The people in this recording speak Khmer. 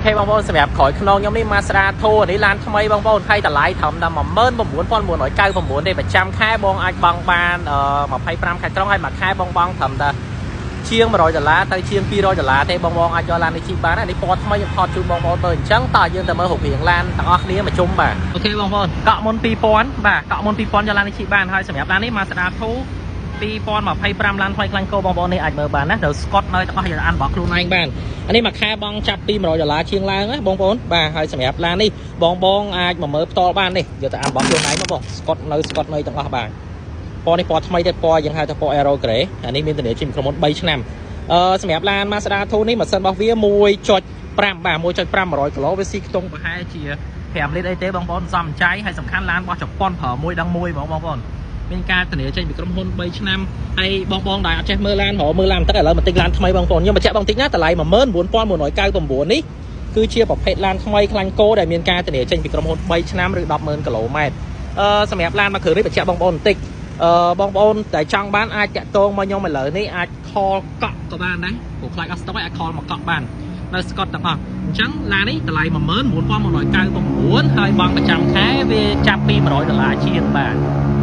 OK បងប្អូនសម្រាប់ក្រោយខ្នងខ្ញុំនេះ Mazda 2នេះឡានថ្មីបងប្អូនហើយតម្លៃត្រឹមតែ19,999ទេប្រចាំខែបងអាចបង់បាន25ខែត្រង់ហើយមួយខែបងបង់ត្រឹមតែជាង100ដុល្លារទៅជាង200ដុល្លារទេបងបងអាចយកឡាននេះជិះបានណានេះពណ៌ថ្មីខ្ញុំថតជូនបងប្អូនមើលអញ្ចឹងតើយើងទៅមើលរូបរាងឡានទាំងអស់គ្នាមកជុំបាទ OK បងប្អូនកក់មុន2000បាទកក់មុន2000យកឡាននេះជិះបានហើយសម្រាប់ឡាននេះ Mazda 2 2025ឡានថ្មីខ្លាញ់គោបងប្អូននេះអាចមើលបានណានៅស្កុតនៅទាំងអស់យើងអានរបស់ខ្លួនឯងបានអានេះមួយខែបងចាប់ពី100ដុល្លារជាងឡើងណាបងប្អូនបាទហើយសម្រាប់ឡាននេះបងបងអាចមកមើលផ្ទាល់បាននេះយកទៅអានរបស់ខ្លួនឯងមកបងស្កុតនៅស្កុតនៅទាំងអស់បាទពណ៌នេះពណ៌ថ្មីទេពណ៌យើងហៅថាពណ៌ Aero Grey អានេះមានធានាជាក្រុមហ៊ុន3ឆ្នាំអឺសម្រាប់ឡាន Mazda 2នេះម៉ាស៊ីនរបស់វា1.5បាទ1.5 100គីឡូវាស៊ីខ្ទង់ប្រហែលជា5លីត្រអីទេបងប្អូនសំចៃហើយសំខាន់ឡានរបស់ជប៉ុនប្រើមួយដឹងមួយហ្មងបងប្អូនមានការធានាចេញពីក្រុមហ៊ុន3ឆ្នាំហើយបងបងដែលអត់ចេះមើលឡានរកមើលឡានបន្តិចឥឡូវមកទិញឡានថ្មីបងប្អូនខ្ញុំបញ្ជាក់បងតិចណាតម្លៃ19,999នេះគឺជាប្រភេទឡានថ្មីខ្លាញ់គោដែលមានការធានាចេញពីក្រុមហ៊ុន3ឆ្នាំឬ100000គីឡូម៉ែត្រអឺសម្រាប់ឡានមួយគ្រឿងនេះបញ្ជាក់បងប្អូនបន្តិចអឺបងប្អូនដែលចង់បានអាចតាក់ទងមកខ្ញុំឥឡូវនេះអាច call កក់ក៏បានដែរព្រោះខ្លាចអស់ស្តុកអាច call មកកក់បាននៅស្កុតទាំងអស់អញ្ចឹងឡាននេះតម្លៃ19,999ហើយបង់ប្រចាំខែវាចាប់ពី100ដុល្លារជាងបាទ។